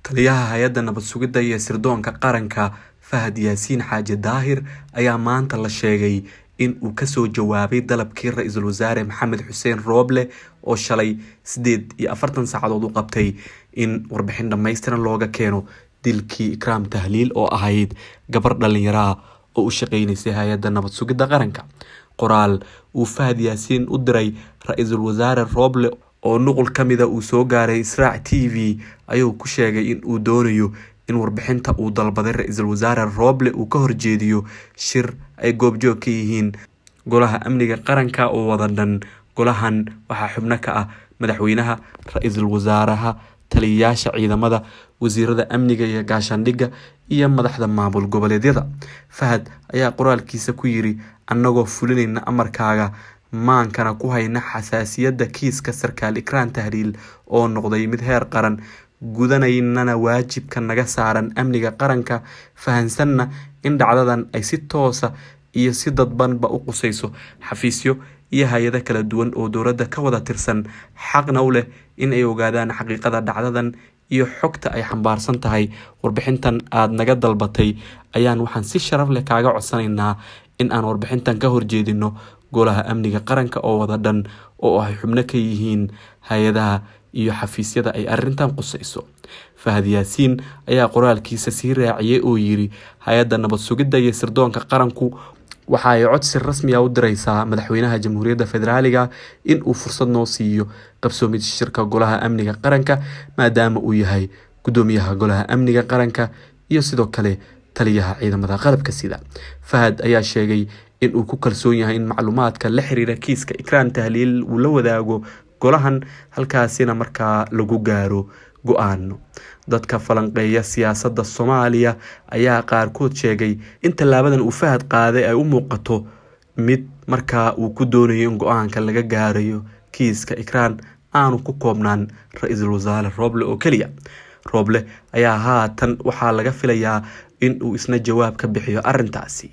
Taliyaha Hay'adda Nabad Sugidda iyo Sirdoonka Qaranka Fahad Yaasiin Xaaji Daahir ayaa maanta la sheegay in uu kasoo jawaabay dalabkii Ra'iisul Wasaare Maxamed Xuseen Rooble oo shalay 48 saacadood u qabtay in warbixin dhammaystiran looga keeno dilkii Ikraam Tahliil oo ahayd gabar dhalinyaro ah oo u shaqeynaysay Hay'adda Nabad Sugidda Qaranka. Qoraal uu Fahad Yaasiin u diray Ra'iisul Wasaare Rooble oo nuqul ka mida uu soo gaaray Israac TV ayuu ku sheegay in uu doonayo in warbixinta uu dalbaday Ra'iisul Wasaare Rooble uu ka horjeediyo shir ay goobjoog ka yihiin Golaha Amniga Qaranka oo wada dhan. Golahan waxaa xubno ka ah madaxweynaha, ra'iisul wasaaraha, taliyayaasha ciidamada, wasiirada amniga iyo gaashaandhigga, iyo madaxda maamul goboleedyada. Fahad ayaa qoraalkiisa ku yiri: "Annagoo fulinayna amarkaaga, maankana ku hayna xasaasiyadda kiiska sarkaal Ikraan Tahliil oo noqday mid heer qaran, gudanaynana waajibka naga saaran amniga qaranka, fahansanna in dhacdadan ay si toosa iyo si dadbanba u qusayso xafiisyo iyo hay'ado kala duwan oo dowladda ka wada tirsan, xaqna u leh in ay ogaadaan xaqiiqada dhacdadan iyo xogta ay xambaarsan tahay warbixintan aad naga dalbatay, ayaan waxaan si sharaf leh kaaga codsanaynaa in aan warbixintan ka horjeedino Golaha Amniga Qaranka oo wada dhan oo ay xubno ka yihiin hay'adaha iyo xafiisyada ay arrintan qusayso." Fahad Yaasiin ayaa qoraalkiisa sii raaciyay oo yiri: "Hay'adda Nabad Sugidda iyo Sirdoonka Qaranku waxa ay codsi rasmi ah u diraysaa Madaxweynaha Jamhuuriyadda Federaaliga in uu fursad noo siiyo qabsoomida shirka Golaha Amniga Qaranka, maadaama uu yahay Gudoomiyaha Golaha Amniga Qaranka iyo sidoo kale taliyaha ciidamada qalabka sida." Fahad ayaa sheegay in uu ku kalsoon yahay in macluumaadka la xiriira kiiska Ikraan Tahliil uu la wadaago golahan, halkaasina markaa lagu gaaro go'aano. Dadka falanqeeya siyaasadda Soomaaliya ayaa qaarkood sheegay in tallaabadan uu Fahad qaaday ay u muuqato mid markaa uu ku doonayo in go'aanka laga gaarayo kiiska Ikraan aanu ku koobnaan Ra'iisul Wasaare Rooble oo keliya. Rooble ayaa haatan waxaa laga filayaa in uu isna jawaab ka bixiyo arrintaasi.